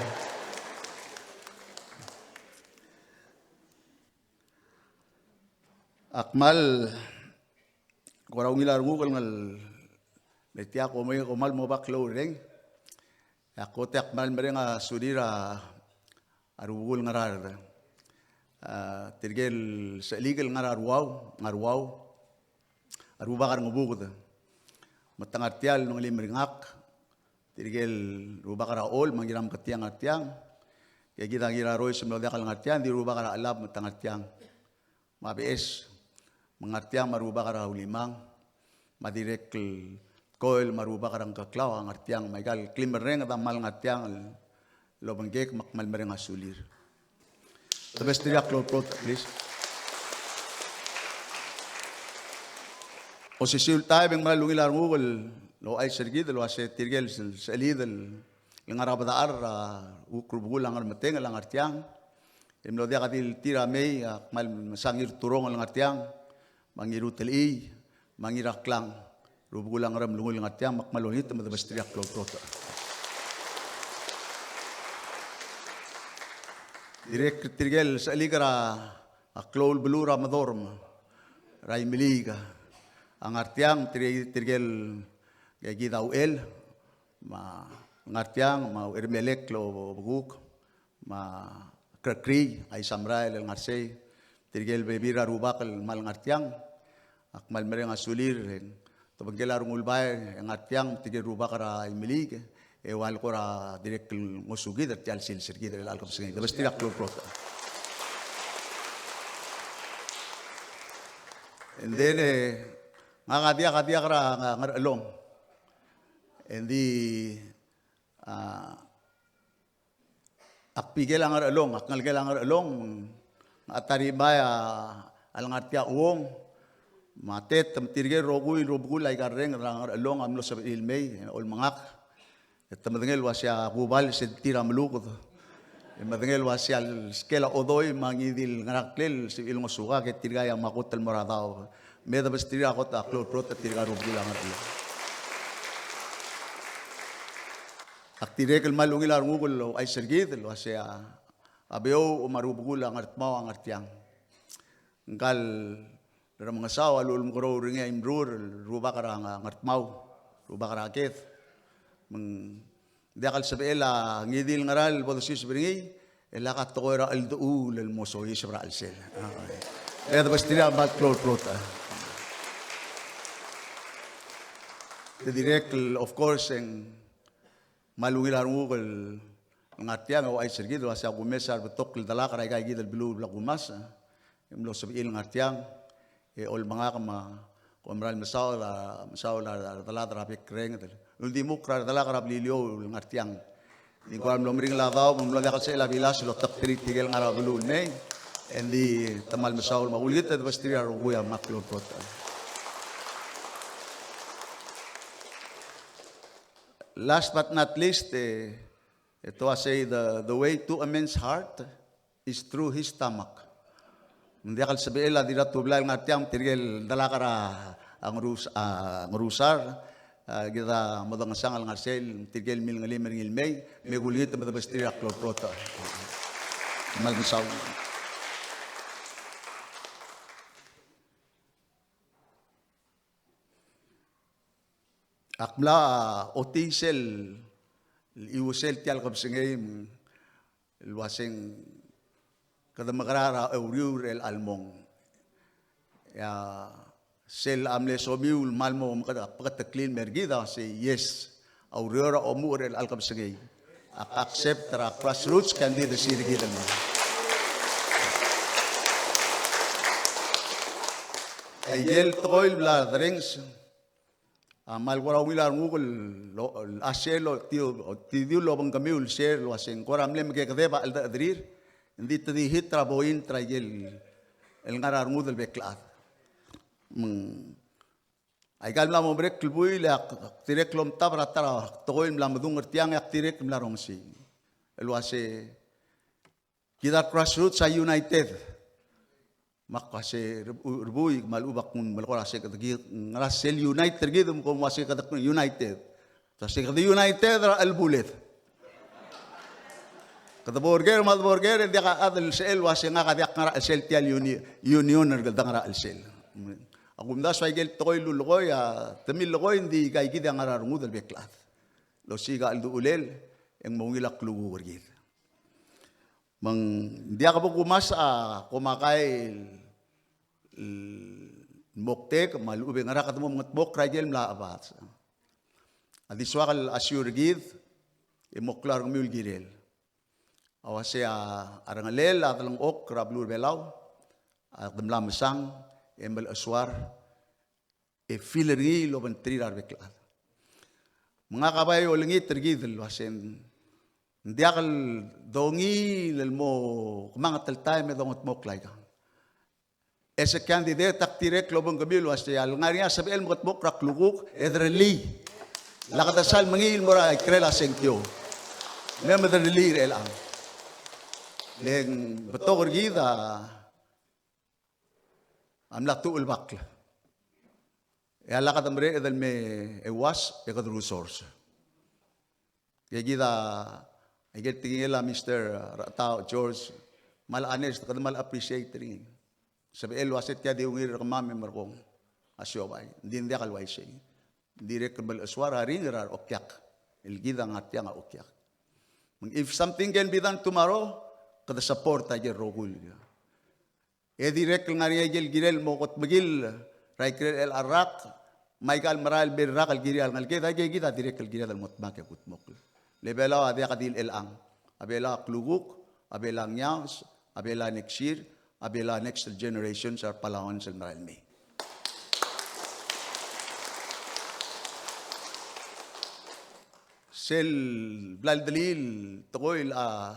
Ak kmal kora ungil a renguk el ngar er tia, kom, kom kmal mo oba klou el reng. E ak kot e ak kmal mereng a sulir a rubekul Ngaraard. A, tirke el sechelikel ngar er a Ruau, ngar er a Ruau. A rubak er a Ngebuked. Me te ngar tia el ngelekir er ngak, tirke el rubak er a Chol, me a Ngirameketii a ngar tiang. Ke kid a Ngirarois el mlo diak el ngar tiang, di rubak er a Chelab me te ngar tiang. Me a Beches, me a ngar tiang, me a rubak er a Ulimang, me a dirrek el Koil, me a rubak er a Ngkeklau a ngar tiang, me aika el klimerreng a kmal ngar tiang el obengkek me ak kmal mereng a sulir. Te besterir a klou el klou, please. Osisiu el taem e ng mera el ungil a renguk el ouchais er kid el uase tirke el sechelid el ngar er a bedechar er a kuk rubekul a Ngermetengel a ngar tiang. E mlo diak a di el tir a mei, a kmal mesa Ngirturong el ngar tiang, me a Ngirutelchii, me a Ngiraklang, rubekul a Ngeremlengui el ngar tiang, me ak kmal olengit me de besterir a klou el klou. Dirrek tirke el sechelik er a klou el beluu er a Medorm, er a Imeliik a ngar tiang, tirke, tirke el, kid a Uchel, me a ngar tiang, me a Uchermelek el obekuk, me a Krekrii, a Isamrael el ngar sei, tirke el bebil er a rubak el kmal ngar tiang, ak kmal mereng a sulir, e te obengkel a Rengulbai e ngar tiang, tirke el rubak er a Imeliik, e ua le kora dirrek el ngosukid er tia el sils er kid er chelecha el kebesengei. Te besterir a klou el klou. And then, e, ngak a diak, a diak er a Ngerchelong. Engdi, a, ak bikel a Ngerchelong, ak ngelekel a Ngerchelong, a ta er a bai a lengar tia uong, me a tet, me tirke el rokui el rubekul aika el reng er a Ngerchelong a mlo sebechir el mei, e olmengak. E te medengei el uasei a Kubal se tir a meluked. E medengei el uasei a lskel a Odoi me a ngii di el ngeraklel, sebechir el ngosukak e tirka a mla kot el mo er a daob. Me debesterir a kot el klou el klot er tirka el rubekul a Ngerchelong. Ak dirrek el kmal ungil a renguk el ouchais er kid el uasei a Beouch me a rubekul a Ngardmau a Ngartiang. Ngka el Remengesau a lulemekeroul er ngii a Imrur el rubak er a Ngardmau, rubak er a Ked. Me ng diak el sebechel a ngii di el ngera el bo dosiseb er ngii, e lak a tekoi er a cheldechuul el mo soiseb er a chelsel. E debesterir a kmal klou el klot. Te dirrek el, of course, e ng kmal ungil a renguk el ngar tiang e ouchais er kid el uasei a kumes a rebetok el delak er aika kid el beluu el bla kumas, e mlo sebechir el ngar tiang, e olmengak me kom mera el mesaod a, mesaod a redelad er a bek el renged el uldimukl er a redelak er a Beliliou el ngar tiang. Di ng kora mlo meringel a daob me ng mlo diak el sebechel a bilas el oteketerir tirke el ngar er a beluu el mei, e ng di te kmal mesaul me a kulekit e debesterir a rokui a kmal klou el klot. Last but not least, e, e te uasei the, the way to a man's heart is through his stomach. Ng diak el sebechel a dirrek el tublai el ngar tiang, tirke el delak er a Ngerus-, a Ngerusar, a, kid a mo dengesang el ngar sel, tirke el milengelim er ngii el mei, me kulekit me debesterir a klou el klot. Kmal mesaul. Ak mla otii sel, iusel tia el kebesengei el uaseng kede mekerang er a uriul er chelecha el mong. E a sel a mle somiu el kmal mo meketeklii el mer kid a uasei, yes, a ureor a omuchel er chelecha el kebesengei. Ak accept er a grassroots candidacy er kid el mong. Aike el tekoi el bla derrenges a kmal kora ungil a renguk el lo-, el share el otidiu, otidiu el obengkemiu el share el uaseng kora mle mekekedeb a cheldechedechir, ng di te di hit er a point er aike el ngar er a rengud el bek el chad. Me ng aika el mla mo merek el buil e ak dirrek el omtab er a ta er a tekoi el mla medung er tiang e ak dirrek el mla rongesii el uasei kid a grassroots a united. Me ak uasei, re-, re-, buik me a lechub ak nguu el melekoi el uasei kede ki-, ngera sel unite er kid me kom uasei kede united. Uasei kede united er a chelebuled. Kede bo er ker me a de bo er ker, e diak a chad el sebechel el uasei ngak a diak ngar er a chelsel tia el uni-, union er kede ngar er a chelsel. A kumdasu a ikel tekoi el lulekoi, a te millekoi, ng di ika kid a ngar er a rengud el bek el chad. El osiik a cheldechulel, e ng mo ungil a klukuk er kid. Me ng diak bo kumasech a komakai el, el moktek me a lechub e ngera kede mo mengedmokl er a ikel mla chebats. A di soak el assure er kid e mo klou a rengmiu el kirel. A uasei a rengelel a delengchokl er a beluu er a Belau a de mla mesang e melechesuar e feel er ngii el obengterir a rebek el chad. Me ngak a bai olengit er kid el uasei ng diak el dongiil el mo kemanget el taem e dongedmokl aikang. As a candidate ak dirrek el obengkemiu el uasei a lengar er ngii a sebechel el mengedmokl er a klukuk e derellii. Lak de sal mengiil el mo er a ikrel a sengkio. Me me derellii er chelechang. Le ng betok er kid a a mla tuchul bakl. E a lak de mereched el me euas e kede resource. Ke kid a, e ke tekingel a Mister Rechetau George, kmal honest, kede kmal appreciate er ngii. Sebechel el uasei tia di ungil er kemam e merekong a siobai. Ng di ng diak el uaisei. Ng dirrek el melechesuar a ringel er a okiak. El kid a ngar tiang a okiak. Me ng if something can be done tomorrow, kede support a ikel rokui el E dirrek el ngar er ngii a ikel kirel el mo kot mekill er a ikrel chelecha el rak, me aika el merael el mei el rak el kirir a rengeleked, aike kid a dirrek el kired el mo dmak e kudmokl. Le Belau a diak di el chelechang. A Belau a klukuk, a Belau a ngiaos, a Belau a next year, a Belau a next generations er a Palauans el merael el mei. Sel bla el delil tekoi el a,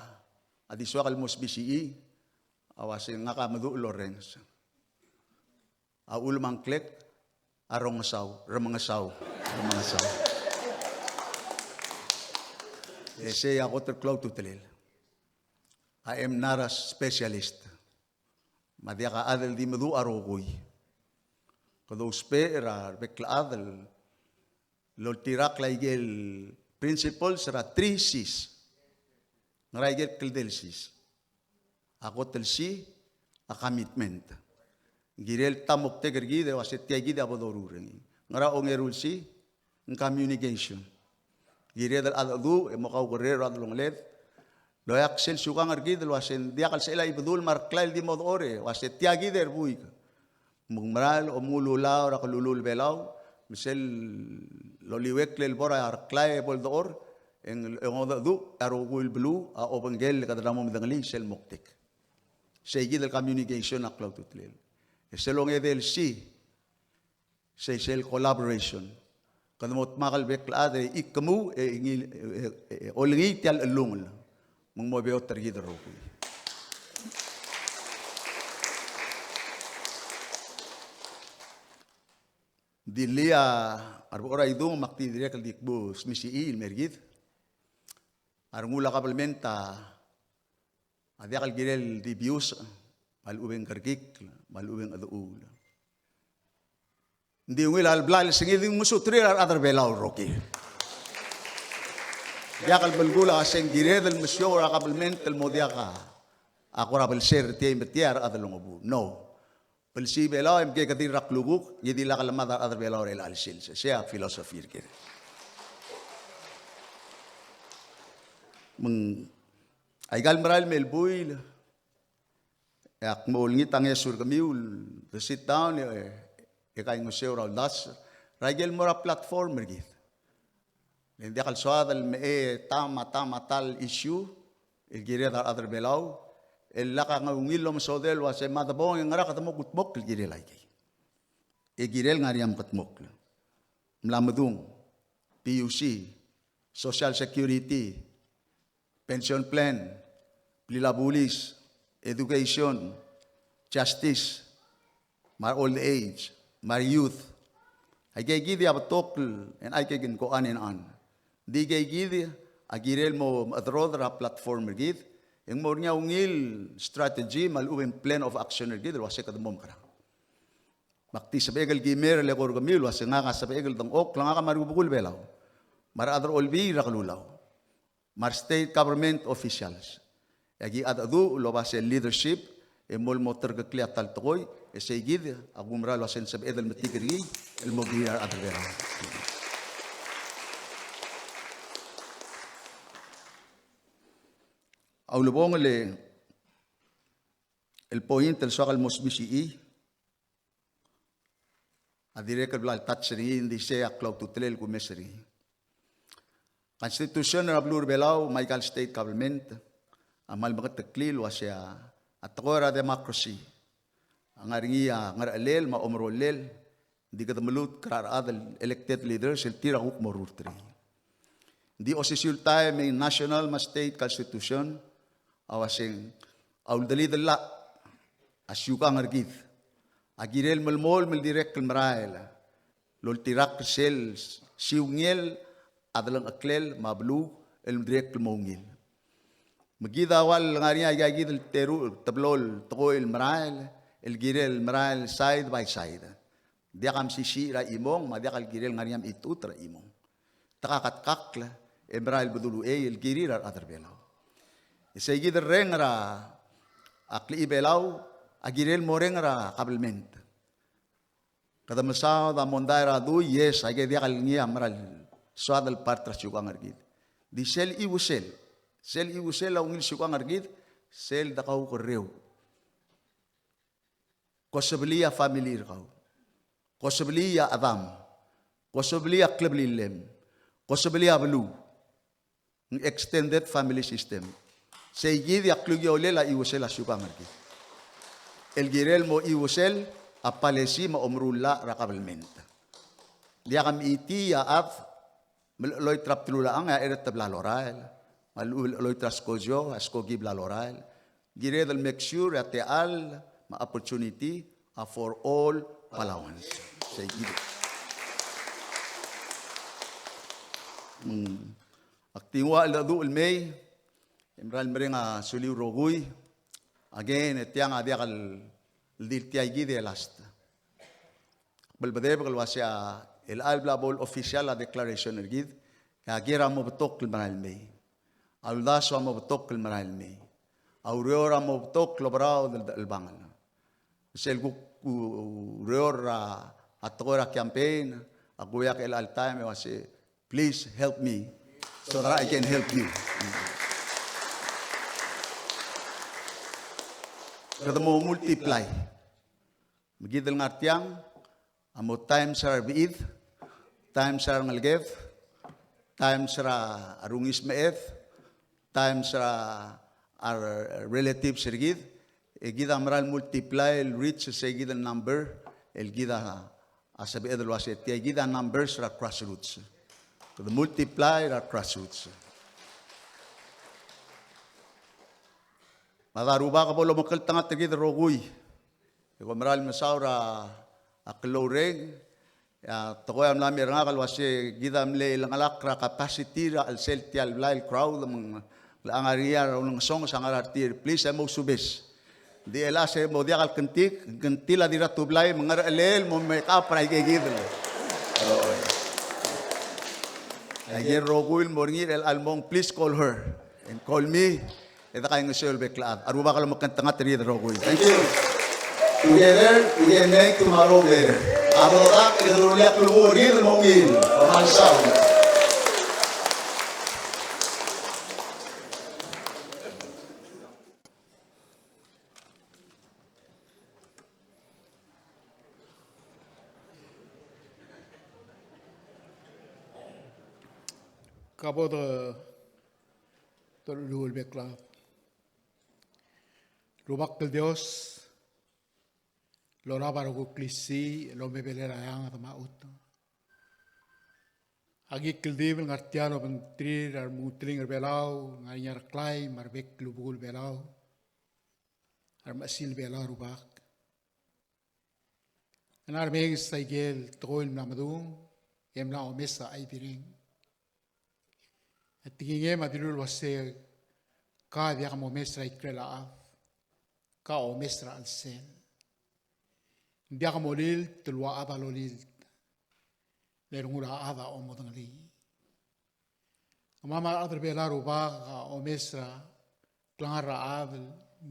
a di soak el mo sebechii, a uase ngak a meduch el orrenges. A uchul me a ngklek a rongesau, remengesau, remengesau. E sei a kot el klou a ultutelel. I am not a specialist. Me a diak a chad el di meduch a rokui. Kede ousbech er a rebek el chad el oltirakl a ikel principles er a three Cs. Ngera ikel kldei el Cs? A kot el C a commitment. Kirel ta moktek er kid el uase tia kid a bo doruul er ngii. Ngera ongeru el C? Ng communication. Kired el cheldecheduch e mo kaukerreu er a delongeled. Loia sel siukang er kid el uase ng diak el sebechel a Ibedul me a Reklai el di mo dechor e uase tia kid er buik. Me ng mera el omengull a llach er a kelulul Belau, me sel loliuekl el bo er a Reklai e bo ledechor, e ng, e ng odecheduch a rokui el beluu a obengkel e kede mo medengelii sel moktek. Sei kid el communication a klou a ultutelel. E sel ongedei el C, sei sel collaboration. Kede mo dmak el bek el chad e ikemuu e ngii, e, e, e olengii tia el chellungel. Me ng mo beot er kid el rokui. Dilii a rebechor a idung me ak di dirrek el di kbu smisichii el mer kid. A rengul a kabelment a diak el kirel di biusech, me a lechub e ng kerekikl, me a lechub e ng chedechuul. Ng di ungil a leblai el sengid e ng mesuterir a rechad er Belau el rokir. Diak el belkul a uase ng kired el mesiou er a kabelment el mo diak a kora blser er tiei me tiei a rechad el ongebuu. No. Blsii Belau e mkekedir er a klukuk, e di lak lemad a rechad er Belau er chelecha el sils. Sei a philosophy er kid. Me ng aika el merael me el buil, e ak mo olengit a ngeso er kemiu el de sit down e, e kaingeseu er a uldasu er a ikel mo er a platform er kid. Le ng diak el soad el mechei e ta me a ta me a ta el issue el kired a rechad er Belau, el lak a ungil el omesodel el uase me a debong e ngera kede mo kudmokl el kirel aikei. E kirel ngar er ngii a mekedmokl. Mla medung, P U C, Social Security, pension plan, blil a bulis, education, justice, me a old age, me a youth. Aikei kid a betok el, e aikei kid ng go on and on. Di aikei kid a kirel mo mechederodel er a platform er kid, e ng mo er ngii a ungil strategy me a lechub e ng plan of action er kid el uase kede mo mekerang. Me ak di sebechek el kimer el eko er kemiu el uase ngak a sebechek el dengchokl, ngak me a rubekul Belau, me a rechad er a Olbiil er a Kelulau, me a re state government officials. E aki cheldecheduch el oba sel leadership e mo el mo terkeklii a ta el tekoi, e sei kid a kumerang el uase ng sebeched el metik er ngii el mo kirir a rechad er Belau. A ulebongel el point el soak el mo smisichii a dirrek el bla el touch er ngii, ng di sei a klou a ultutelel el kumes er ngii. Constitution er a beluu er a Belau me aika el state government a kmal mengeteklii el uase a tekoi er a democracy a ngar er ngii a ngerchelel me a omerolel, ng di kede melutk er a rechad el elected leaders el tir a kuk mo rurt er ngii. Ng di osisiu el taem e ng national me a state constitution a uaseng a uldelidel el llach a siukang er kid a kirel melemolem el dirrek el merael el oltirakl er sel siungel a delengcheklel me a beluu el dirrek el mo ungil. Me kid a ua el ngar er ngii a ika kid el teru, teblo el tekoi el merael el kirel el merael side by side. Diak a mesisiich er a chimong, me a diak el kirel ngar er ngii a mechitechut er a chimong. Te kaketkakl e merael el bedul uchei el kirir a rechad er Belau. E sei kid el reng er a klechibelau a kirel mo reng er a kabelment. Kede mesaod a mondai er a dui, yes, aike diak el ngii a mera el soad el part er a siukang er kid. Di sel chiuesel, sel chiuesel a ungil siukang er kid, sel dekaukerreu. Kosebelii a family er kau. Kosebelii a chedam. Kosebelii a kleblillem. Kosebelii a beluu. Ng extended family system. Sei kid a klukii a ulel a chiuesel a siukang er kid. El kirel mo chiuesel a policy me a omeruul el llach er a kabelment. Diak a mechitii a chad melecheloit er a bdelulechang e a cheret a bla lorael. Me a lechub e lecheloit er a skojo, a skoki a bla lorael. Kired el make sure a techall me a opportunity a for all Palauans. Sei kid. Mm. Ak di nguu a cheldecheduch el mei, e mera el mereng a suliu el rokui. Again, e tiang a diak el di le tia kid e last. Belbedebek el uasei a chelecha el bla bo el official a declaration er kid, e a ker a mo betok el merael mei. A uldasu a mo betok el merael mei. A ureor a mo betok el oberaod el dechelbangel. Sel kuk u-, ureor er a tekoi er a campaign, a kuiak el chelecha el taem e uasei, please help me so that I can help you. Kede mo multiply. Me kid el ngar tiang, a mo times er a rebechid, times er a rengeleked, times er a rungismeched, times er a, a relatives er kid, e kid a mera el multiply el reach er sei kid el number, el kid a, a sebeched el uasei tia kid a numbers er a grassroots. Kede multiply er a grassroots. Me a Rubak a bo lomekngeltengat er kid el rokui. E kom mera el mesaul er a klou el reng, e a tekoi a mla mei er ngak el uasei kid a mle lengelakl er a capacity er a chelsel tia el blai el crowd me ng, le ngar er ngii a ulengesonges a ngar er tir, please e mousubes. Di el uasei mo diak el kngtik, kngtil a di er a tublai me ng ngerechelel el mo make up er aike kid. Aike el rokui el mo er ngii er chelecha el mong, please call her and call me. E de kaingeseu el bek el chad. A Rubak a lomekngeltengat er kid el rokui. Thank you. Together, we can make tomorrow better. A bo lak, e de rullii a klukuk er kid el mo ungil. Kom kmal mesaul. Ka bo de, de rullii el bek el chad. Rubak el Dios, el olab a rokui el klisiich el omebelel a eanged me a chutem. Aki kldibel el ngar tia el obengterir a remengeteling er Belau, ngar er ngii a Reklai me a rebek el rubekul Belau, a remechesil Belau, Rubak. Ng ngar er a menges a ikel tekoi el mla medung e mla omes a chaidireng. E tekingem a dilu el uasei, ka diak momes er a ikrel a chad, ka omes er a chelsel. Ng diak molilt el ua chad a lolilt, le rengul a chad a omodengelii. Kemam a rechad er Belau, Rubak, a omes er a klengar er a chad el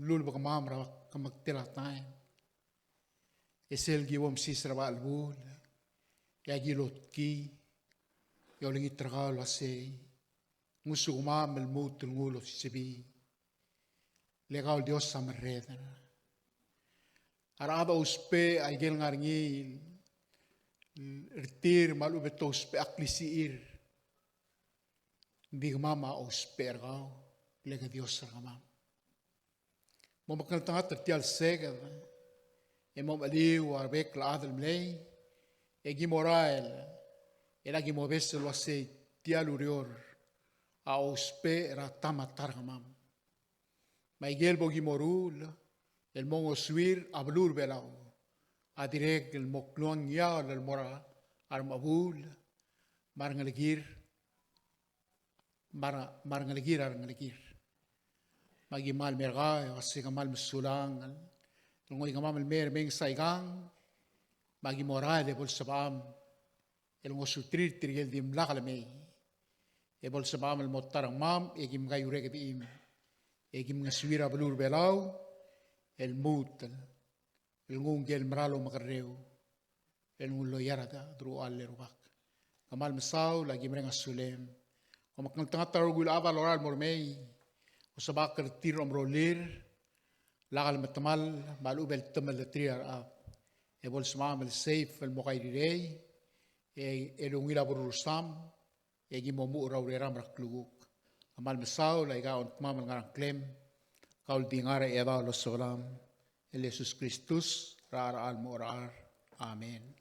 lulebekemam er a kemektel a taem. E sel ki bo msiseb er a bab el chelebuul, e aki lotkii, e olengit er kau el uasei, ngosukemam el lmuut el nguu el osisebii. Le kau el Dios a merreder. A rechad a ousbech a ikel ngar er ngii er tir me a lechub e te ousbech a klisichir. Ng di kemam a ousbech er kau, le ke Dios er kemam. Mo mekngeltengat er tia el seked, e mo mecheliu a rebek el chad el mlei, e ki mo rael, e le aki mobes el uasei tia el ureor a ousbech er a ta me a ta er kemam. Me a ikel bo ki mo ruul el mo ngosuir a beluu er Belau a dirrek el mo klungiaol el mo er a remechebuul me a rengelekir, me a re-, me a rengelekir a rengelekir. Me aki kmal mer kau, e uasei kmal mesulang el ngoi kemam el mei er a menges aikang, me aki mo rael e bo lsebecham el ngosuterir tirke el dimlak lemei. E bo lsebecham el mo ta er kemam, e kim kaiuerekedim, e kim ngesuir a beluu er Belau el lmuut el nguu ngike el mera el omekerreu el nguu el loia er a deruchall, e Rubak. Kmal mesaul, aki mereng a sulem. Kom mekngeltengat er a rokui el chad el lorael el mo er mei. Osebechakl er tir el omerolir, lak el metemall me a lechub e le temelleterir a rechad. E bo lsebecham el safe el mo kairirei, e, el ungil a berurusam, e ki mo muchel er a ureram er a klukuk. Kmal mesaul, aika a ongtimam el ngar er a ngklem, kau el di ngar er a Chedaol Osobelam, el Jesus Kristus, er a cherechar el mo cherechar. Amen.